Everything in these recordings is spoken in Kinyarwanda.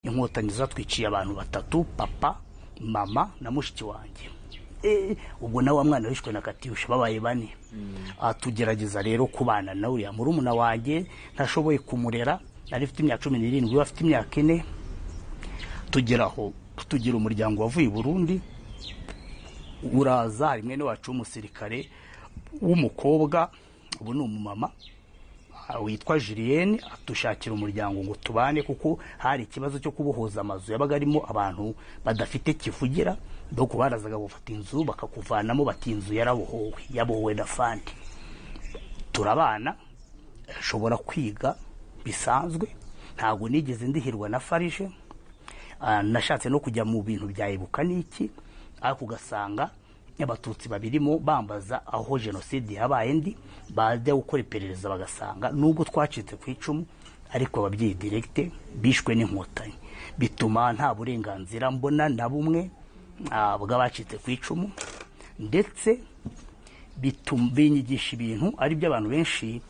Inkotanyi zatwiciye abantu batatu: papa, mama na mushiki wanjye. Ubwo nawe wa mwana wishwe na Katyusha, babaye bane. Tugerageza rero kubana na uriya murumuna wanjye. Ntashoboye kumurera, nari mfite imyaka 17, we afite imyaka 4. Tugera aho tugira umuryango wavuye i Burundi uraza. Hari mwene wacu w'umusirikare w'umukobwa, ubu ni umumama, witwa Julienne, atushakira umuryango ngo tubane, kuko hari ikibazo cyo kubohoza amazu yabaga arimo abantu badafite kivugira. Donc barazaga gufata inzu bakakuvanamo, bati inzu yarabohowe, yabohowe na fandi. Turabana, nshobora kwiga bisanzwe, ntabwo nigeze ndihirwa na FARG. Nashatse no kujya mu bintu bya Ibuka n'iki, ariko ugasanga Abatutsi babirimo bambaza aho jenoside yabaye ndi, bajya gukora iperereza bagasanga nubwo twacitse ku icumu, ariko ababyeyi direct bishwe n'Inkotanyi. Bituma nta burenganzira mbona na bumwe bw'abacitse ku icumu, ndetse binyigisha ibintu ari byo abantu benshi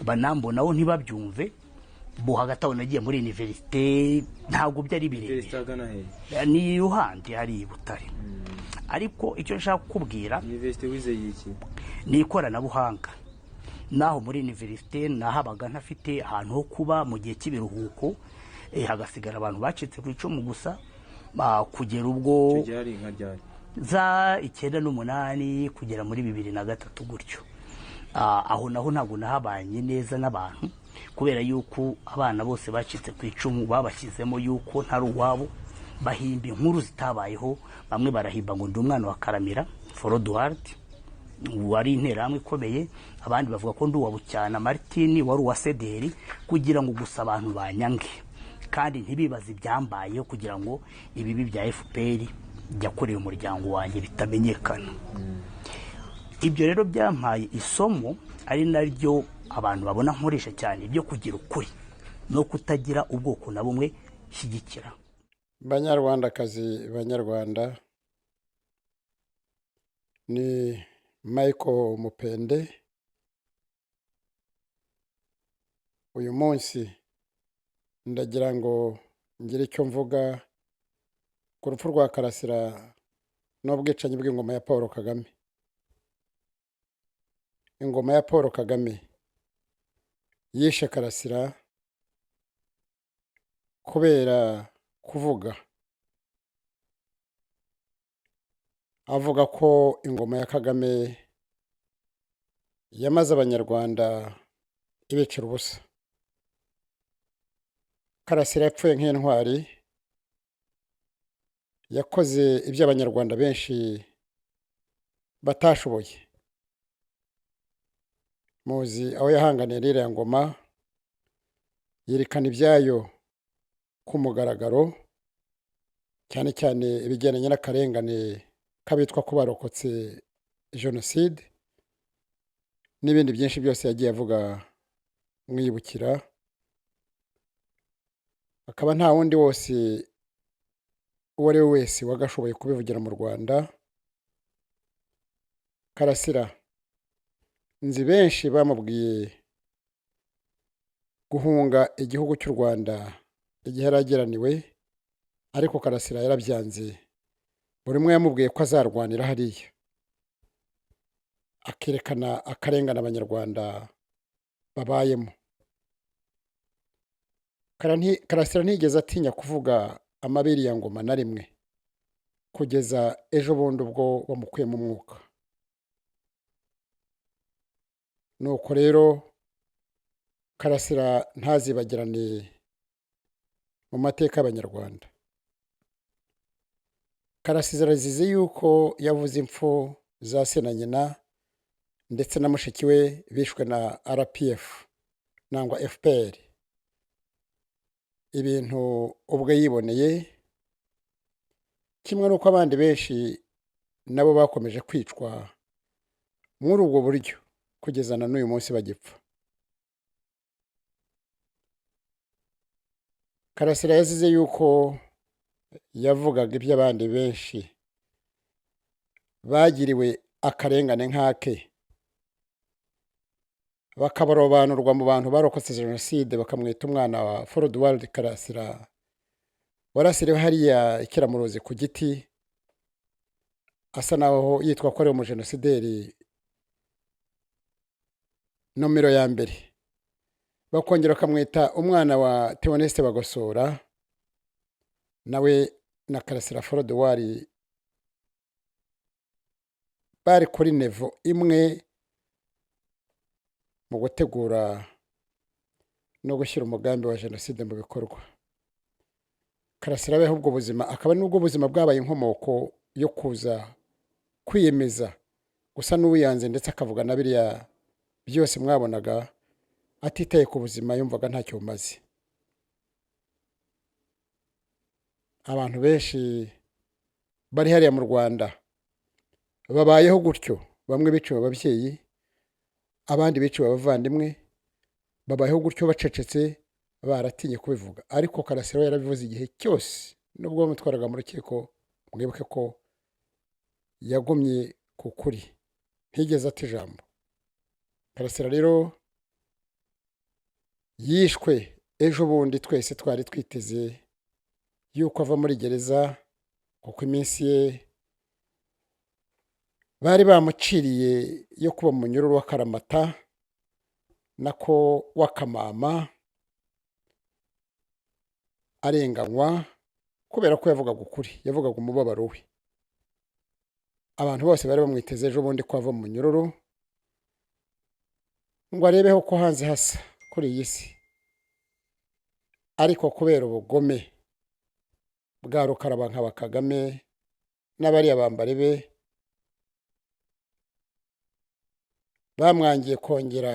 banambonaho ntibabyumve. Bo hagati aho nagiye muri université, ntabwo byari birebire. Université ahagana he? Ni iruhande hari i Butare. Ariko icyo nshaka kukubwira, Université wizeye iki? Ni ikoranabuhanga. Naho muri université nahabaga ntafite ahantu ho kuba mu gihe cy'ibiruhuko, hagasigara abantu bacitse ku icumu gusa, kugera ubwo Icyo gihe hari nka ryari? Za 98 kugera muri 2003 gutyo. Aho naho ntabwo nahabanye neza n'abantu, kubera yuko abana bose bacitse ku icumu babashyizemo yuko ntari uwabo, bahimba inkuru zitabayeho. Bamwe barahimba ngo ndi umwana wa Karamira Froduard wari interahamwe ikomeye, abandi bavuga ko ndi uwa Bucyana Martini wari uwa CDR, kugira ngo gusa abantu banyange kandi ntibibaze ibyambayeho, kugira ngo ibibi bya FPR yakoreye umuryango wanjye bitamenyekana. Ibyo rero byampaye isomo, ari naryo abantu babona nkoresha cyane, byo kugira ukuri no kutagira ubwoko na bumwe shyigikira. Banyarwandakazi, Banyarwanda, ni Michael Mupende. Uyu munsi ndagira ngo ngire icyo mvuga ku rupfu rwa Karasira n'ubwicanyi bw'ingoma ya Paul Kagame. Ingoma ya Paul Kagame yishe Karasira kubera kuvuga, avuga ko ingoma ya Kagame yamaze Abanyarwanda ibicira ubusa. Karasira yapfuye nk'intwari, yakoze ibyo Abanyarwanda benshi batashoboye. Muzi aho yahanganiye n'iriya ngoma, yerekana ibyayo ku mugaragaro, cyane cyane ibigendanye n'akarengane k'abitwa ko barokotse jenoside n'ibindi byinshi byose yagiye avuga mwibukira. Akaba nta wundi wose, uwo ari we wese, wagashoboye kubivugira mu Rwanda. Karasira nzi benshi bamubwiye guhunga igihugu cy'u Rwanda igihe yari ageraniwe, ariko Karasira yarabyanze. Buri umwe yamubwiye ko azarwanira hariya, akerekana akarengane Abanyarwanda babayemo. Karasira ntiyigeze atinya kuvuga amabere ya ngoma na rimwe, kugeza ejo bundi ubwo bamukuyemo umwuka. Nuko rero Karasira ntazibagirane mu mateka y'Abanyarwanda. Karasira azize yuko yavuze impfu za se na nyina ndetse na mushiki we bishwe na RPF nangwa FPR, ibintu ubwe yiboneye, kimwe n'uko abandi benshi nabo bakomeje kwicwa muri ubwo buryo kugeza na n'uyu munsi bagipfa. Karasira yazize yuko yavugaga iby'abandi benshi bagiriwe akarengane nk'ake, bakabarobanurwa mu bantu barokotse jenoside, bakamwita umwana wa Froduard Karasira. Warasiriwe hariya ikiramuruzi ku giti, asa naho yitwa ko ari umujenosideri nomero ya mbere, bakongera bakamwita umwana wa Theoneste Bagosora, nawe na Karasira Frodouard bari kuri niveau imwe mu gutegura no gushyira umugambi wa jenoside mu bikorwa. Karasira abeho ubwo buzima, akaba n'ubwo buzima bwabaye inkomoko yo kuza kwiyemeza gusa n'uwiyanze, ndetse akavuga na biriya byose mwabonaga, atitaye ku buzima, yumvaga ntacyo bumaze. Abantu benshi bari hariya mu Rwanda babayeho gutyo, bamwe biciwe ababyeyi, abandi biciwe abavandimwe, babayeho gutyo bacecetse, baratinye kubivuga. Ariko Karasira we yarabivuze igihe cyose, nubwo bamutwaraga mu rukiko, mwibuke ko yagumye ku kuri, ntigeze ata ijambo. Karasira rero yishwe ejo bundi, twese twari twiteze yuko ava muri gereza, kuko iminsi ye bari bamuciriye yo kuba mu munyururu w'akaramata, nako w'akamama, arenganywa kubera ko yavugaga ukuri, yavugaga umubabaro we. Abantu bose bari bamwiteze ejo bundi ko ava mu munyururu ngo arebeho ko hanze hasa kuri iyi si, ariko kubera ubugome bwa Rukarabankaba Kagame n'abariya bambari be, bamwangiye kongera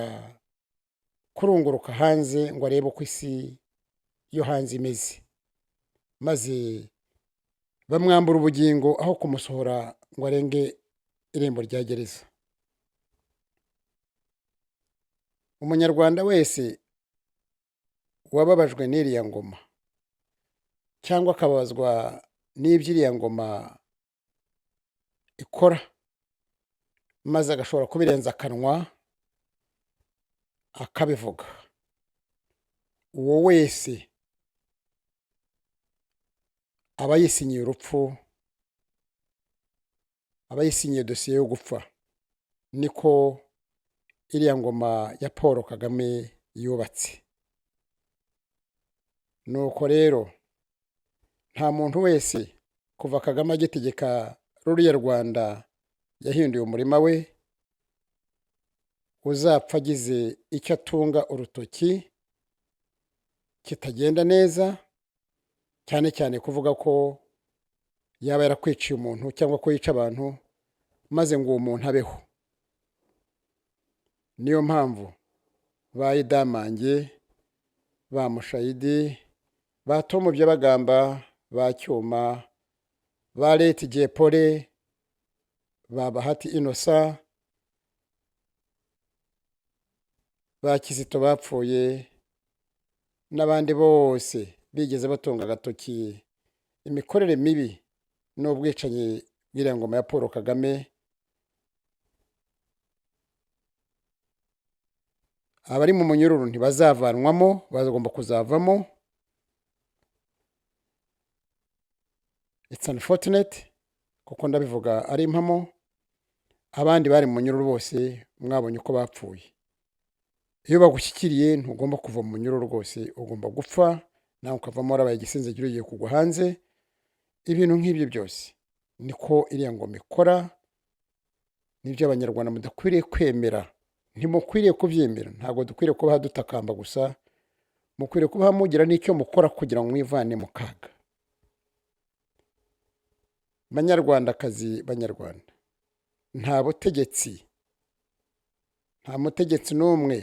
kurunguruka hanze ngo arebe uko isi yo hanze imeze, maze bamwambura ubugingo aho kumusohora ngo arenge irembo rya gereza. Umunyarwanda wese wababajwe n'iriya ngoma cyangwa akababazwa n'ibyo iriya ngoma ikora, maze agashobora kubirenza akanwa akabivuga, uwo wese aba yisinyiye urupfu, aba yisinyiye dosiye yo gupfa. Niko iriya ngoma ya Paul Kagame yubatse. Nuko rero nta muntu wese kuva Kagame agitegeka ruriya Rwanda yahinduye umurima we uzapfa agize icyo atunga urutoki kitagenda neza, cyane cyane kuvuga ko yaba yarakwiciye umuntu cyangwa ko yica abantu, maze ngo uwo muntu abeho. Niyo mpamvu ba Idamange, ba Mushayidi, ba Tom Byabagamba, ba Cyuma, ba Leti Jepole, ba Bahati Innocent, ba Kizito bapfuye n'abandi bose bigeze batunga agatoki imikorere mibi n'ubwicanyi bw'iriya ngoma ya Paul Kagame. Abari mu munyururu ntibazavanwamo, bagomba kuzavamo. It's unfortunate kuko ndabivuga ari impamo. Abandi bari mu munyururu bose mwabonye uko bapfuye. Iyo bagushyikiriye ntugomba kuva mu munyururu rwose, ugomba gupfa nawe ukavamo warabaye igisinzigiro, ugiye kugwa hanze. Ibintu nk'ibyo byose niko iriya ngoma ikora, nibyo Abanyarwanda mudakwiriye kwemera, ntimukwiriye kubyemera. Ntabwo dukwiriye kubaha dutakamba gusa, mukwiriye kubaha mugira n'icyo mukora kugira ngo mwivane mu kaga. Banyarwandakazi, Banyarwanda, nta butegetsi, nta mutegetsi n'umwe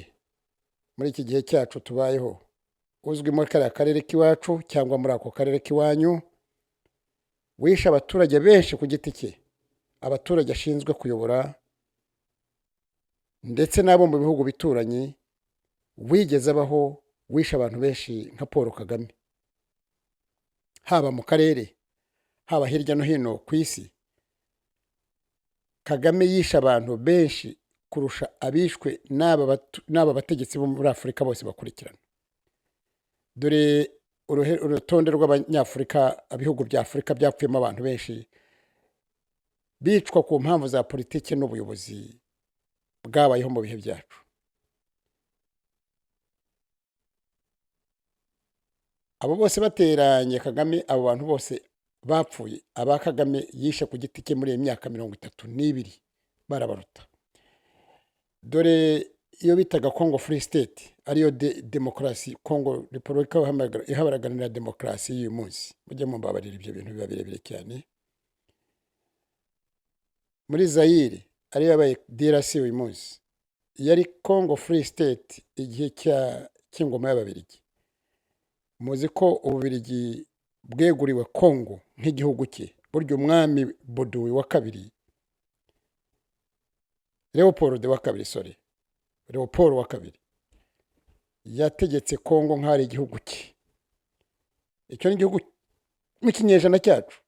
muri iki gihe cyacu tubayeho uzwi muri kariya karere k'iwacu cyangwa muri ako karere k'iwanyu wishe abaturage benshi ku giti cye, abaturage ashinzwe kuyobora ndetse n'abo mu bihugu bituranyi, wigeze abaho wishe abantu benshi nka Paul Kagame, haba mu karere, haba hirya no hino ku isi. Kagame yishe abantu benshi kurusha abishwe n'aba bategetsi bo muri Afurika bose bakurikirana. Dore Urutonde rw'Abanyafurika, ibihugu bya Afurika byapfuyemo abantu benshi bicwa ku mpamvu za politiki n'ubuyobozi bwabayeho mu bihe byacu. Abo bose bateranye Kagame, abo bantu bose bapfuye, aba Kagame yishe ku giti cye muri iyi myaka 32 barabaruta. Dore iyo bitaga Congo Free State, ariyo demokarasi, Congo Repubulika iharanira demokarasi y'uyu munsi. Mujye mumbabarira ibyo bintu biba birebire cyane. Muri Zaire, ariyo yabaye DRC uyu munsi, yari Congo Free State igihe cy'ingoma y'Ababirigi. Muzi ko Ububirigi bweguriwe Congo nk'igihugu cye. Burya umwami Baudouin wa kabiri, Leopold wa kabiri, sorry, Leopold wa kabiri yategetse Congo nk'aho ari igihugu cye. Icyo ni igihugu mu kinyejana cyacu,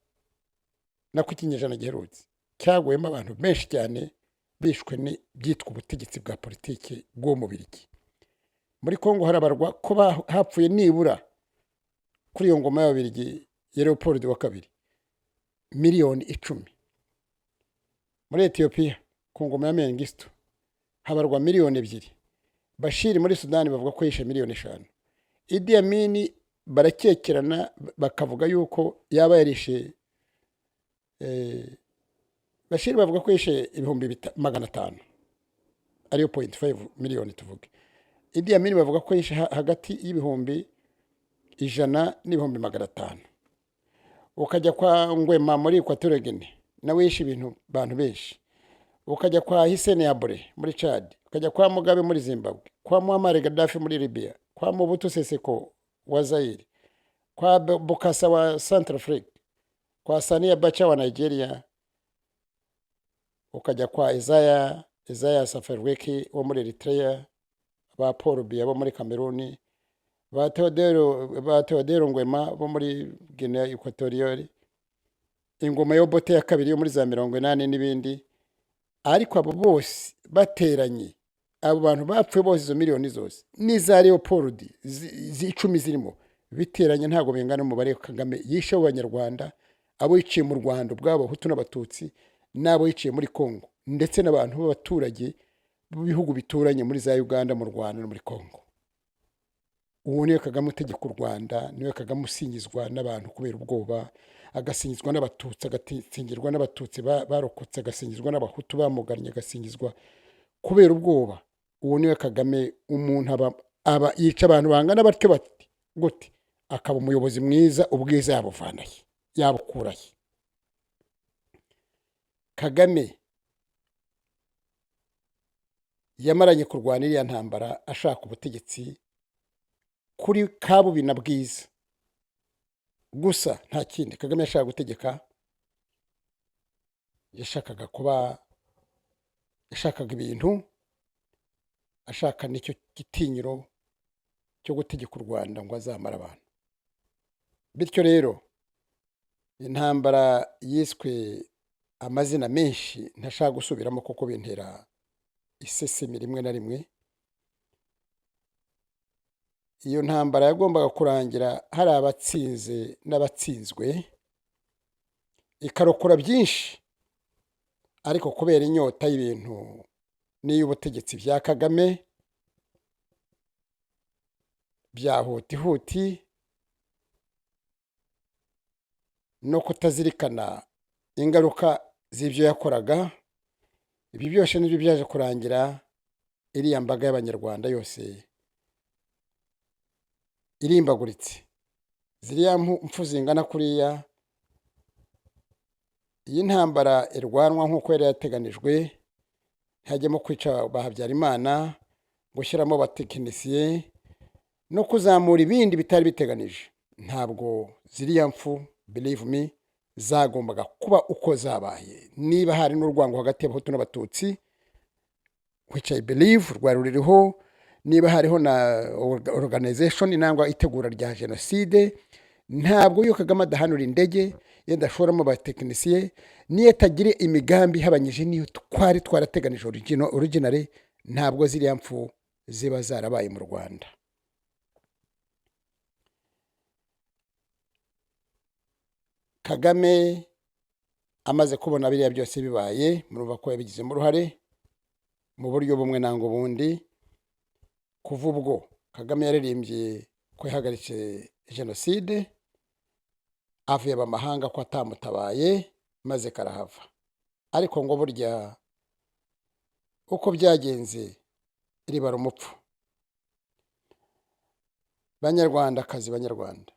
nako ikinyejana giherutse, cyaguyemo abantu benshi cyane bishwe byitwa ubutegetsi bwa politiki bw'uwo Mubirigi. Muri Congo harabarwa ko hapfuye nibura kuri iyo ngoma y'Ababirigi ya Leopold wa kabiri miliyoni 10. Muri Ethiopia ku ngoma ya Mengistu habarwa miliyoni 2. Bashir muri Sudani bavuga ko yishe miliyoni 5. Idi Amin barakekerana bakavuga yuko yaba yarishe, Bashir bavuga ko yishe 500,000, ariyo 0.5 miliyoni tuvuge. Idi Amin bavuga ko yishe hagati y'100,000 n'500,000. Ukajya kwa Nguema muri Equatorial Guinea, nawe yishe ibintu bantu benshi. Ukajya kwa Hissène Habré muri Chad, ukajya kwa Mugabe muri Zimbabwe, kwa Muammar Gaddafi muri Libya, kwa Mobutu Sese wa Zaire, kwa Bokassa wa Centrafrique, kwa Sani Abacha wa Nigeria, ukajya kwa Isaias Afwerki wo muri Eritrea, ba Paul Biya bo muri Cameroon, ba Teodoro Nguema bo muri Guinea Equatorial, ingoma ya Obote ya kabiri yo muri za 80 n'ibindi. Ariko abo bose bateranye, abo bantu bapfuye bose, izo miliyoni zose n'iza Leopold 10 zirimo biteranye, ntabwo bingana umubare Kagame yishe w'Abanyarwanda, abo yiciye mu Rwanda ubwabo, Abahutu n'Abatutsi, n'abo yiciye muri Congo, ndetse n'abantu b'abaturage b'ibihugu bituranye muri za Uganda, mu Rwanda no muri Congo. Uwo niwe Kagame utegeka u Rwanda, niwe Kagame usingizwa n'abantu kubera ubwoba, agasingizwa n'Abatutsi, agasingirwa n'Abatutsi barokotse, agasingizwa n'Abahutu bamugannye, agasingizwa kubera ubwoba. Uwo niwe Kagame. Umuntu aba yica abantu bangana batyo bati gute, akaba umuyobozi mwiza? Ubwiza yabuvanahe? Yabukurahe? Kagame yamaranye kurwana iriya ntambara ashaka ubutegetsi kuri kabubi na bwiza gusa, nta kindi. Kagame yashaka gutegeka, yashakaga kuba, yashakaga ibintu, ashaka n'icyo gitinyiro cyo gutegeka u Rwanda ngo azamare abantu. Bityo rero intambara yiswe amazina menshi ntashaka gusubiramo kuko bintera isesemi rimwe na rimwe. Iyo ntambara yagombaga kurangira hari abatsinze n'abatsinzwe, ikarokora byinshi, ariko kubera inyota y'ibintu n'iy'ubutegetsi bya Kagame bya hutihuti no kutazirikana ingaruka z'ibyo yakoraga, ibi byose nibyo byaje kurangira iriya mbaga y'Abanyarwanda yose irimbaguritse. Ziriya mpfu zingana kuriya, iyi ntambara irwanwa nk'uko yari yateganijwe, ntihajyemo kwica ba Habyarimana, gushyiramo abatekinisiye no kuzamura ibindi bitari biteganije, ntabwo ziriya mfu, believe me, zagombaga kuba uko zabaye. Niba hari n'urwango hagati y'Abahutu n'Abatutsi, which I believe rwari ruriho, niba hariho na organization nangwa itegura rya jenoside, ntabwo iyo Kagame adahanura indege, yenda ashoramo abatekinisiye, niyo atagira imigambi ihabanyije niyo twari twarateganije originally, ntabwo ziriya mfu ziba zarabaye mu Rwanda. Kagame amaze kubona biriya byose bibaye, murumva ko yabigizemo uruhare mu buryo bumwe nangwa ubundi. Kuva ubwo Kagame yaririmbye ko yahagaritse jenoside, avuye amahanga ko atamutabaye, maze karahava. Ariko ngo burya uko byagenze ribara umupfu. Banyarwandakazi, banyarwanda,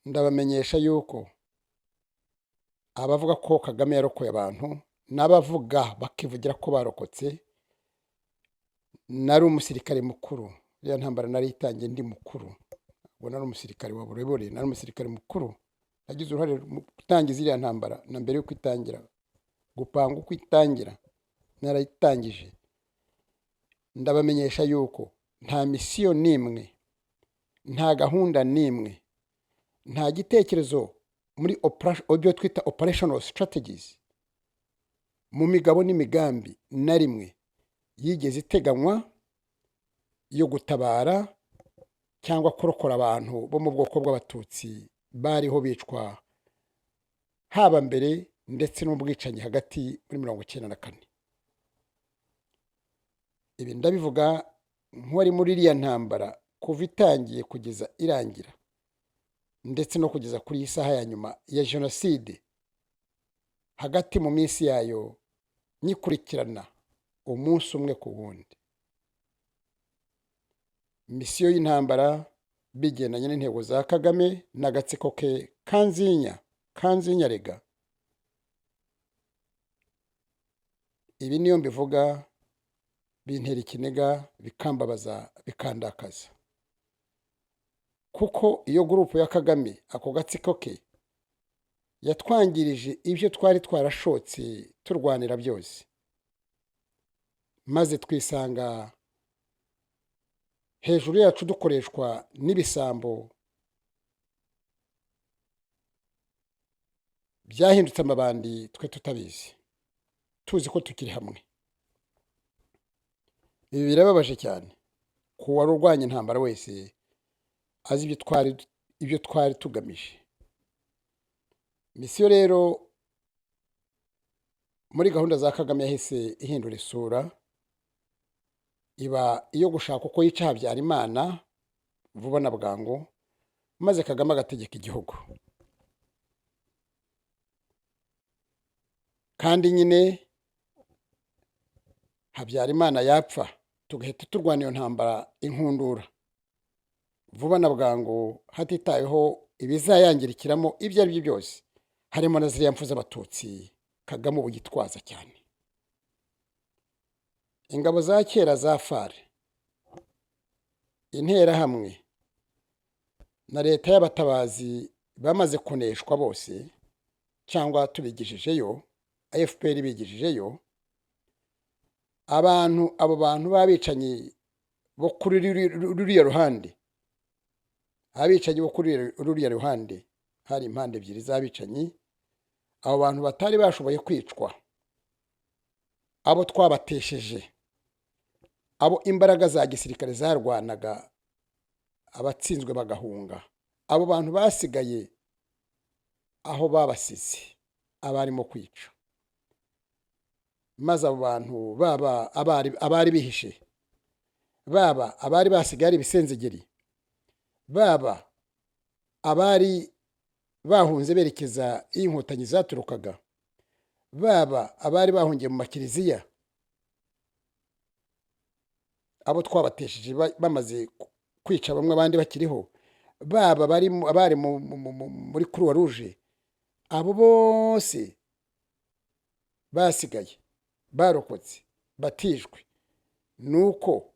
ndabamenyesha yuko abavuga ko Kagame yarokoye abantu n'abavuga bakivugira ko barokotse, nari umusirikare mukuru. Iriya ntambara nari itangiye ndi mukuru, ubwo nari umusirikare wa burebure, nari umusirikare mukuru. Nagize uruhare mu gutangiza iriya ntambara na mbere y'uko itangira, gupanga uko itangira narayitangije. Ndabamenyesha yuko nta misiyo n'imwe, nta gahunda n'imwe, nta gitekerezo muri ibyo twita operational strategies, mu migabo n'imigambi na rimwe yigeze iteganywa yo gutabara cyangwa kurokora abantu bo mu bwoko bw'Abatutsi bariho bicwa, haba mbere ndetse n'ubwicanyi hagati muri 94. Ibi ndabivuga nk'uwari muri iriya ntambara kuva itangiye kugeza irangira, ndetse no kugeza kuri iyi saha ya nyuma ya jenoside, hagati mu minsi yayo nyikurikirana umunsi umwe ku wundi. Misiyo y'intambara bigendanye n'intego za Kagame n'agatsiko ke kanzinya kanzinya rega. Ibi niyo mbivuga bintera ikiniga, bikambabaza, bikandakaza, kuko iyo gurupu ya Kagame, ako gatsiko ke, yatwangirije ibyo twari twarashotse turwanira byose, maze twisanga hejuru yacu dukoreshwa n'ibisambo byahindutse amabandi, twe tutabizi, tuzi ko tukiri hamwe. Ibi birababaje cyane ku wari urwanya intambara wese azi ibyo twari tugamije. Misiyo rero muri gahunda za Kagame yahise ihindura isura, iba iyo gushaka uko yica Habyarimana vuba na bwangu, maze Kagame agategeka igihugu. Kandi nyine Habyarimana yapfa tugahita turwana iyo ntambara inkundura vuba na bwangu, hatitaweho ibizayangirikiramo ibyo ari byo byose, harimo na ziriya mpfu z'Abatutsi Kagame ubu yitwaza cyane. Ingabo za kera za FAR, Interahamwe na leta y'abatabazi bamaze kuneshwa bose, cyangwa tubigejejeyo, FPR bigejejeyo abantu, abo bantu b'abicanyi bo kuri ruriya ruhande, abicanyi bo kuri ruriya ruhande, hari impande ebyiri z'abicanyi. Abo bantu batari bashoboye kwicwa, abo twabatesheje, abo imbaraga za gisirikare zarwanaga, abatsinzwe bagahunga, abo bantu basigaye aho babasize abarimo kwica. Maze abo bantu baba abari bihishe, baba abari basigaye ari ibisenzegeri, baba abari bahunze berekeza iyo Inkotanyi zaturukaga, baba abari bahungiye mu makiliziya, abo twabatesheje bamaze kwica bamwe abandi bakiriho, baba abari muri Croix Rouge, abo bose basigaye barokotse batishwe nuko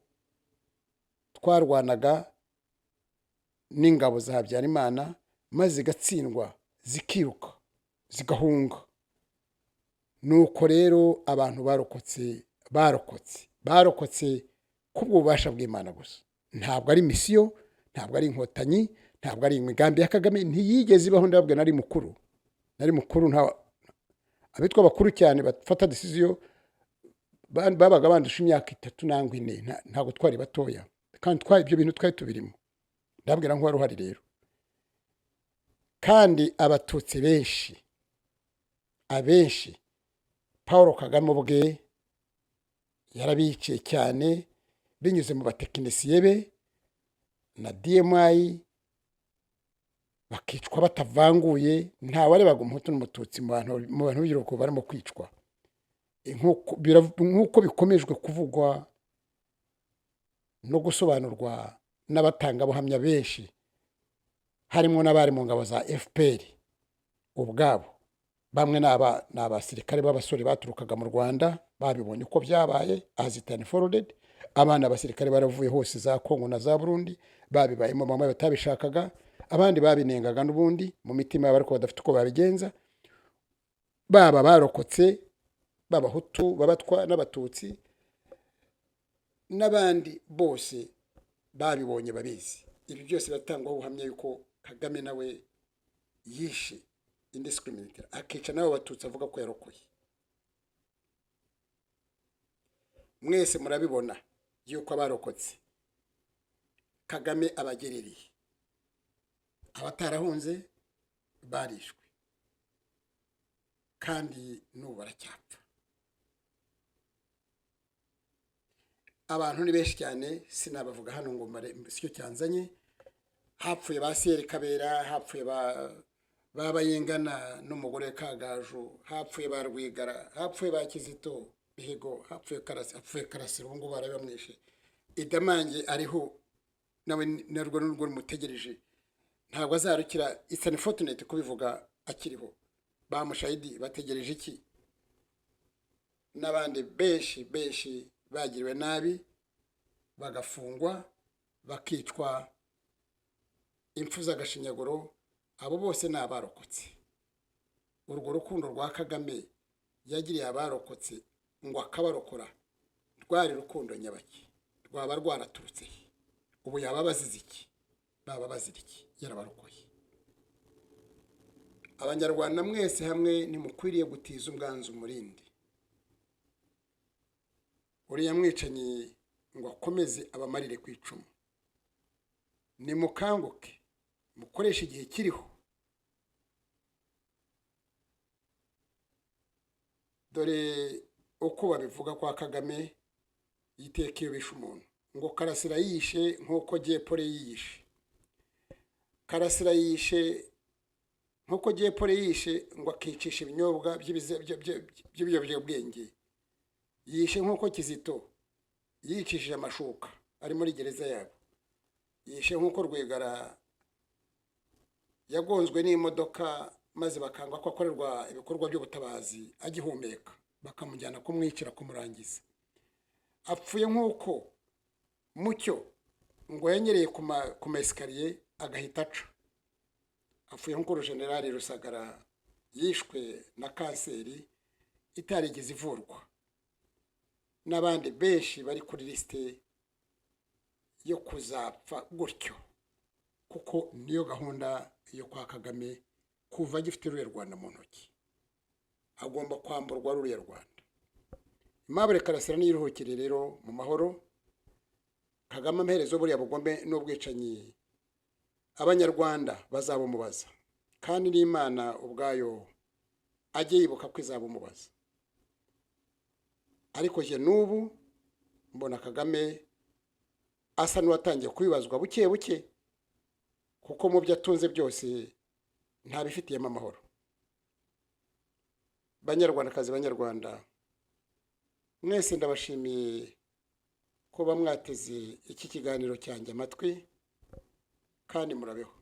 twarwanaga n'ingabo za Habyarimana, maze zigatsindwa, zikiruka, zigahunga. Nuko rero abantu barokotse barokotse barokotse kubw'ububasha bw'Imana gusa. Ntabwo ari misiyo, ntabwo ari Inkotanyi, ntabwo ari imigambi ya Kagame, ntiyigeze ibaho. Ndababwira, nari mukuru, nari mukuru. Nta abitwa bakuru cyane bafata decision babaga bandusha imyaka 3 nangwa 4, ntabwo twari batoya, kandi twari ibyo bintu twari tubirimo. Ndababwira nk'uwari uhari rero. Kandi Abatutsi benshi, abenshi Paul Kagame ubwe yarabiciye cyane binyuze mu batekinisiye be na DMI, bakicwa batavanguye, ntawarebaga Umuhutu n'Umututsi mu bantu b'urubyiruko barimo kwicwa, nk'uko bikomejwe kuvugwa no gusobanurwa n'abatangabuhamya benshi, harimo n'abari mu ngabo za FPR ubwabo. Bamwe ni abasirikare b'abasore baturukaga mu Rwanda, babibonye uko byabaye as it unfolded. Abana abasirikare baravuye hose za Kongo na za Burundi, babibayemo, bamwe batabishakaga, abandi babinengaga n'ubundi mu mitima yabo ariko badafite uko babigenza, baba barokotse b'Abahutu, b'Abatwa n'Abatutsi n'abandi bose babibonye babizi. Ibi byose biratangwaho ubuhamya yuko Kagame nawe yishe indiscriminate, akica n'abo Batutsi avuga ko yarokoye. Mwese murabibona yuko abarokotse Kagame abagerereye, abatarahunze barishwe kandi n'ubu baracyapfa. Abantu ni benshi cyane, sinabavuga hano ngo sicyo cyanzanye. Hapfuye ba Siyeri Kabera, hapfuye ba Bayingana n'umugore Kagaju, hapfuye ba Rwigara, hapfuye ba Kizito Mihigo, hapfuye Karasira, hapfuye Karasira ubu ngubu barabamwishe. Idamange ariho nawe narwo nurwo rumutegereje, ntabwo azarukira. It's unfortunate kubivuga akiriho. Ba Mushayidi bategereje iki? N'abandi benshi benshi bagiriwe nabi, bagafungwa, bakicwa impfu z'agashinyaguro. Abo bose ni abarokotse. Urwo rukundo rwa Kagame yagiriye abarokotse ngo akabarokora rwari rukundo nyabaki? Rwaba rwaraturutse he? Ubu yaba bazize iki? Baba bazira iki? Yarabarokoye. Abanyarwanda mwese hamwe ntimukwiriye gutiza umwanzi umurindi uriya mwicanyi ngo akomeze abamarire ku icumu. Nimukanguke, mukoreshe igihe kiriho. Dore uko babivuga kwa Kagame yiteka iyo bishe umuntu, ngo Karasira yiyishe nk'uko Jepole yiyishe. Karasira yiyishe nk'uko Jepole yiyishe, ngo akicisha ibinyobwa by'ibiyobyabwenge. Yishe nk'uko Kizito yicishije amashuka ari muri gereza yabo. Yishe nk'uko Rwigara yagonzwe n'imodoka maze bakanga ko akorerwa ibikorwa by'ubutabazi agihumeka, bakamujyana kumwicira kumurangiza. Apfuye nk'uko Mucyo ngo yanyereye ku ma esikariye agahita aca. Apfuye nk'uko Jenerali Rusagara yishwe na kanseri itarigeze ivurwa, n'abandi benshi bari kuri lisite yo kuzapfa gutyo, kuko niyo gahunda yo kwa Kagame kuva agifite ruriya Rwanda mu ntoki. Agomba kwamburwa ruriya Rwanda. Aimable Karasira niyiruhukire rero mu mahoro. Kagame amaherezo buriya bugome n'ubwicanyi Abanyarwanda bazabumubaza, kandi n'Imana ubwayo ajye yibuka ko izabumubaza. Ariko jye n'ubu mbona Kagame asa n'uwatangiye kubibazwa buke buke, kuko mu byo atunze byose ntabifitiyemo amahoro. Banyarwandakazi, Banyarwanda mwese, ndabashimiye kuba mwateze iki kiganiro cyanjye amatwi, kandi murabeho.